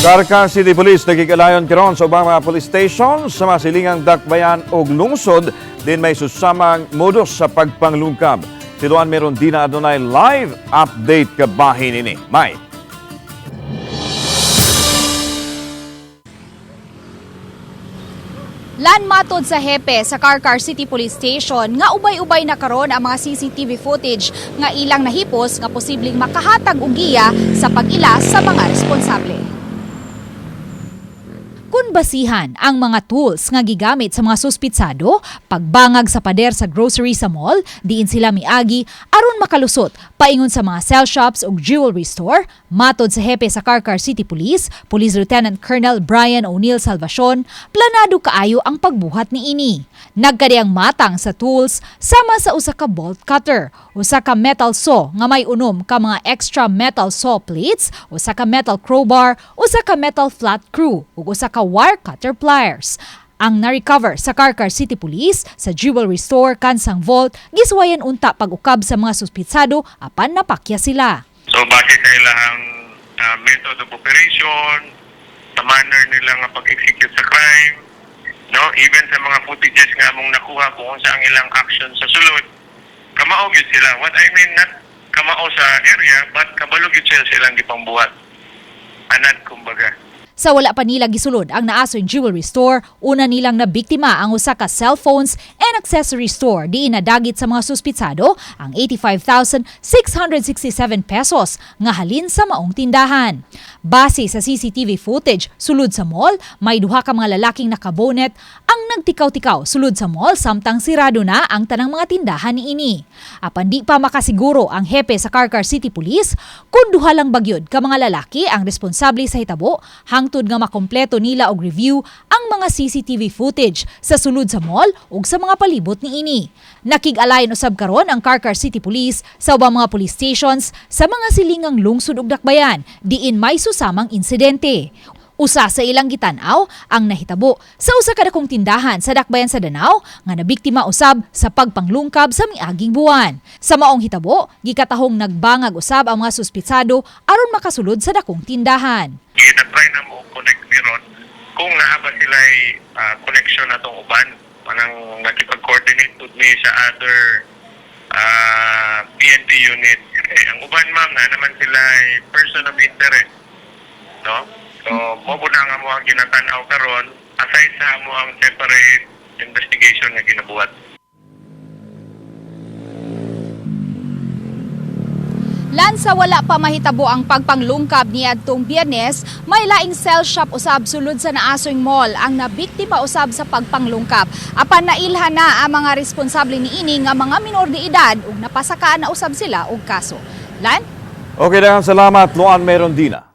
Carcar City Police nagkikalayon karon sa ubang mga police station sa mga silingang dakbayan og lungsod din may susamang modus sa pagpanglungkab. Si Luan Merondina adunay live update kabahin ini. May. Lan, matod sa hepe sa Carcar City Police Station nga ubay-ubay na karon ang mga CCTV footage nga ilang nahipos nga posibleng makahatag og giya sa pag-ila sa mga responsable. Kung basihan ang mga tools nga gigamit sa mga suspitsado, pagbangag sa pader sa grocery sa mall, diin sila miagi aron makalusot paingon sa mga cell shops ug jewelry store, matod sa hepe sa Carcar City Police, Police Lieutenant Colonel Brian O'Neill Salvacion, planado kaayo ang pagbuhat niini. Nagkadiyang matang sa tools sama sa usa ka bolt cutter, usa ka metal saw nga may unom ka mga extra metal saw plates, usa ka metal crowbar, usa ka metal flat screw ug usa ka wire cutter pliers. Ang na-recover sa Carcar City Police sa jewelry store kansang vault, giswayan unta pag-ukab sa mga suspitsado apan napakya sila. So base sa ilang method of operation, sa manner nila nga pag-execute sa crime, no? Even sa mga footages nga among nakuha kung unsa ang ilang action sa sulod, kamao gyud sila. What I mean, not kamao sa area, but kabalo gyud sila sa ilang gipangbuhat. Anad kumbaga. Sa wala pa nila gisulod ang naasoy jewelry store, una nilang nabiktima ang usa ka cellphones and accessory store diin nadagit sa mga suspitsado ang 85,667 pesos nga halin sa maong tindahan. Base sa CCTV footage sulod sa mall, may duha ka mga lalaking nakabonet ang nagtikaw-tikaw sulod sa mall samtang sirado na ang tanang mga tindahan niini. Apan di pa makasiguro ang hepe sa Carcar City Police kung duha lang bagyod ka mga lalaki ang responsable sa hitabo hangtod nga makompleto nila og review ang mga CCTV footage sa sulod sa mall ug sa mga palibot niini. Nakig-alayon usab karon ang Carcar City Police sa ubang mga police stations sa mga silingang lungsod ug dakbayan diin may susamang insidente. Usa sa ilang gitan-aw ang nahitabo sa usa ka dakong tindahan sa dakbayan sa Danao nga nabiktima usab sa pagpanglungkab sa miaging buwan. Sa maong hitabo, gikatahong nagbangag usab ang mga suspitsado aron makasulod sa dakong tindahan. Gina-try na mo connect ni ron kung naa ba sila connection na tong uban, manang nakipag-coordinate pud mi sa other PNP unit. Eh, ang uban, ma'am, na naman sila person of interest, no? So mo po na nga mo ang ginatan-aw karon aside sa mo ang separate investigation nga ginabuhat. Lan, sa wala pa mahitabo ang pagpanglungkab niadtong Biyernes, may laing cell shop usab sulod sa naasoy mall ang nabiktima usab sa pagpanglungkab. Apan nailhan na ang mga responsable niini nga mga minor de edad ug napasakaan na usab sila og kaso. Lan? Okay, daghang salamat, Luan Merondina.